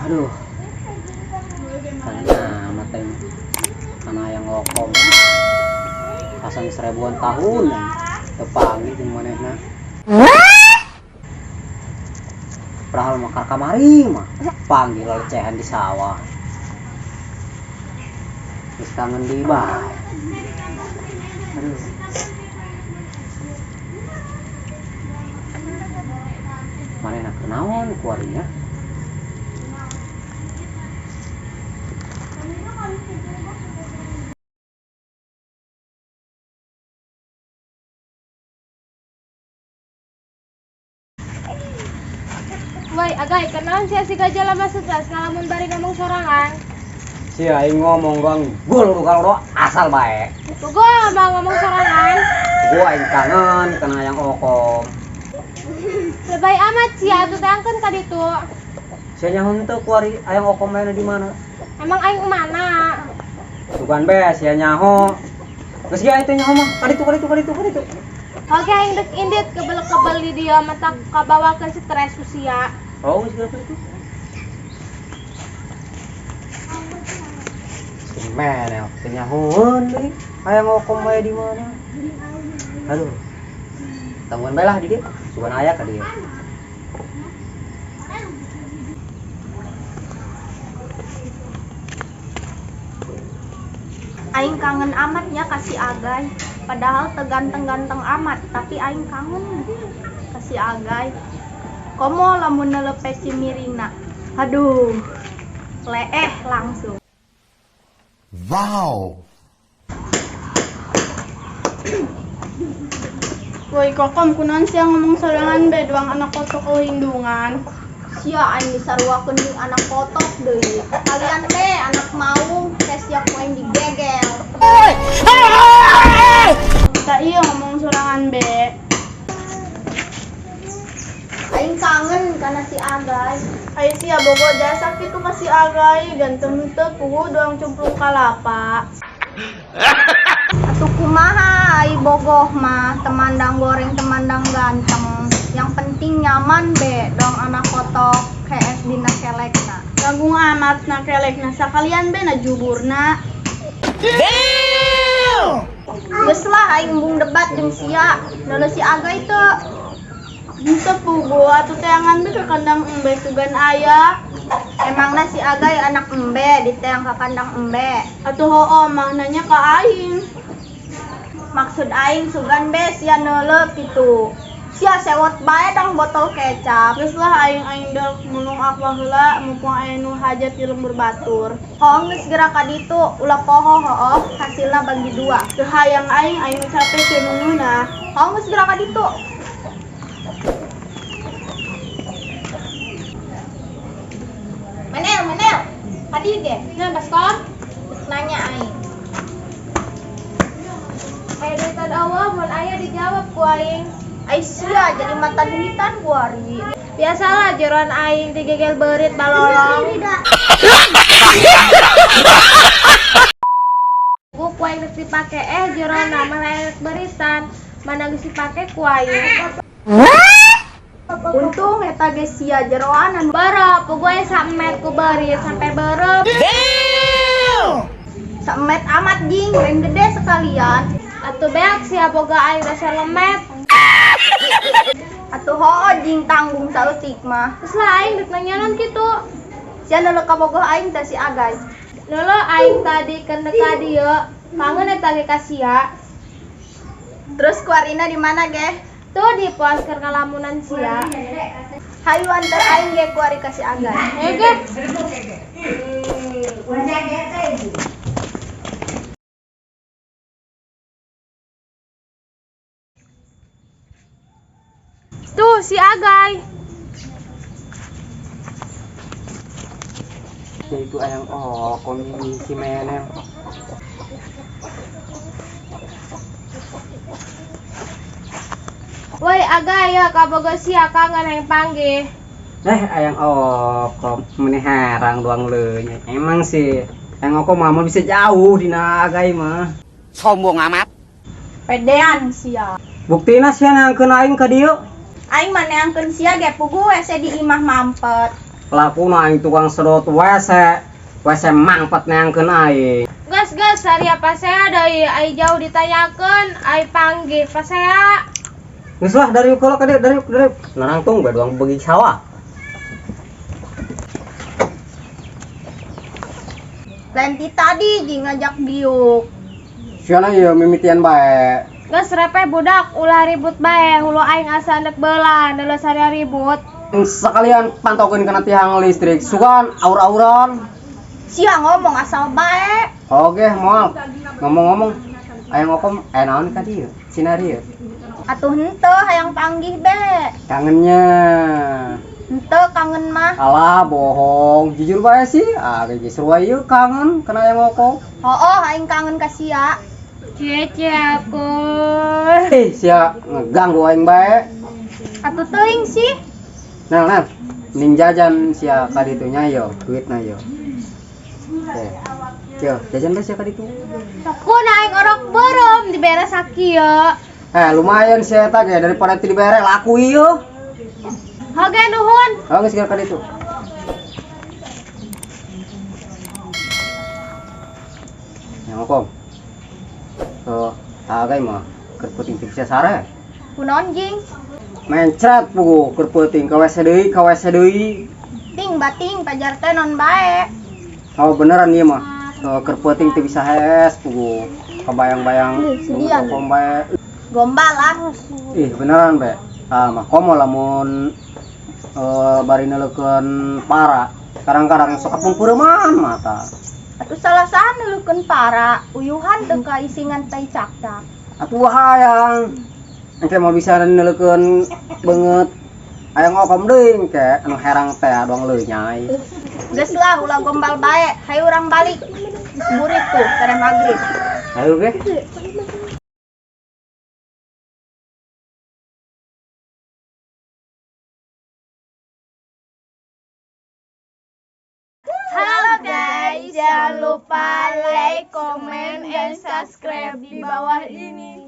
Aduh. Kangen amat aing. Kana hayang ngokom. Pasang seribuan tahun teu panggih jeung manehna. Padahal mah kamari mah panggil lelecehan di sawah. Geus kangen deui bae. Aduh. Manehna keur naon kuari nya? Woi, agay, kenaon sia si gajah lama stres ngalamun bari ngomong sorangan. Si aing ngomong bang, gol kalau asal bae. Gua mau ngomong sorangan. Gua aing kangen kana hayang okom. Lebay amat sia atuh teangkeun ka ditu. Sia nyaho henteu kuari hayang okom aya di mana? Emang aing mana? Sugan be sia nyaho. Geus ge aing teh nyaho mah ka ditu ka ditu ka ditu ka ditu. Oke, aing dek indit kebel-kebel di dia mata kabawakeun stres ku sia. Oh, geus ge ka ditu. Si menel teh nyahoeun deui hayang okom aya di mana? Aduh. Tangguhan bae lah di dieu. Sugan aya ka dieu. Aing kangen amat nya ka si Agay. Padahal teu ganteng-ganteng amat, tapi aing kangen ka si Agay. Komo lamun neuleuh peci miringna. Aduh, leeh langsung. Wow. Woi kokom kunaon sia ngomong sorangan be doang anak kotok lindungan. Sia aing disaruakeun jeung anak kotok deui. Kalian be anak maung teh sia ku aing digegel. Tak iya ngomong sorangan be. Aing kangen kana si Agay. Ai sia bogo jasa kitu ka si Agay, ganteng teu puguh doang cumplung kalapa. Atuh kumaha ai bogoh mah temandang goreng temandang ganteng. Yang penting nyaman be dong anak kotok HS dina kelekna. Tanggung amat na kelekna sakalian be na juburna. Damn! Geus lah aing embung debat jeung sia. Neuleuh si Agay teu. Henteu puguh atuh teangan be ka kandang embe sugan aya. Emangna si Agay anak embe diteang ka kandang embe. Atuh hooh mah nanya ka aing. Maksud aing sugan be sia neuleuh kitu. Sia sewot bae dang botol kecap. Geus lah aing aing deuk mulung aqua heula mumpung aya nu hajat di lembur batur. Hooh geus geura ka ditu ulah poho hooh hasilna bagi dua. Teu hayang aing aing nu capek teu nununa. Hooh geus geura ka ditu. Menel, menel. Tadi ge. Nah, baskom. Nanya aing. Aya duitan Allah mun aya dijawab ku aing. Ai sia jadi mata duitan ku ari. Biasalah jeroan aing digegel beurit balolong. Ku ku aing geus dipake jeroan mah lain beritan. Mana geus dipake ku aing. Untung eta ge sia jeroan anu berep, puguh aya saemet ku beurit sampai berep. Damn! Saemet amat jing, lain gede sekalian. Atuh beak sia boga aing dasar lemet. Atuh hooh jing tanggung saeutik mah. Terus lah aing dek nanya naon kitu. Sia neuleuh ka bogoh aing teh si Agay. Neuleuh aing tadi kendek ka dieu, kangen eta ge ka sia. Terus kuarina di mana ge? Tuh di pos keur ngalamunan sia. Hayu antar aing ge kuari ka si Agay. Hayu ge. Tuh si Agay. Ya itu ayang okom ini si menel. Woi Agay ya kabogo sia kangen hayang panggih. Ayang okom meni herang doang leunya. Emang sih ayang okom mah bisa jauh dina Agay mah. Sombong amat. Pedean sia. Buktina sia neangkeun aing ka dieu. Aing mah neangkeun sia ge puguh hese di imah mampet. Lakuna aing tukang sedot WC. WC mangpet neangkeun aing. Geus geus saria pasea deui ai jauh ditanyakeun ai panggih pasea. Geus lah dari kolok ka dieu dari dari narangtung bae doang beugi sawah. Lain ti tadi jeung ngajak diuk. Siana ieu mimitian bae. Geus repeh budak ulah ribut bae hulu aing asa endek beula deuleu saria ribut. Sekalian pantaukeun kana tiang listrik sugan aur-auran. Sia ngomong asal bae. Oke, moal. Ngomong-ngomong aya ngokom aya naon ka dieu? Sinario. Atuh henteu hayang panggih be. Kangennya. Henteu kangen mah. Alah bohong, jujur bae sih. Ah geus seru ieu kangen kana aya ngokom. Hooh aing kangen ka sia. Cie aku. Eh, sia ngeganggu aing bae. Atuh teuing sih. Nah, nah. Mending jajan sia ka ditu nya yo, duitna yo. Oke. Yo, jajan bae sia ka ditu. Kuna aing orok beureum dibere sakieu. Eh, lumayan sia eta ge daripada teu dibere laku ieu. Hoge nuhun. Oh, geus ka ditu. Ya ngokom. Oh, agai mah keur peuting teu bisa sare. Kunaon jing? Mencret puguh keur peuting ka WC deui, ka WC deui. Ting bating pajar teh non bae. Oh, beneran ieu mah. Keur peuting teu bisa hees puguh. Kabayang-bayang ngokom bae. Gombal ah. Ih, beneran bae. Ah, mah komo lamun bari neuleukeun para. Kadang-kadang sok kapungkureuman mata. Atuh salah saha neuleukeun para, uyuhan teu kaisingan tai cakcak. Atuh hayang. Engke mah bisa neuleukeun beungeut aya ngokom deui engke anu herang teh doang leunyai. Geus lah ulah gombal bae, hayu urang balik. Geus burit tuh tere magrib. Hayu ge. Halo guys, jangan lupa like, comment, and subscribe di bawah ini.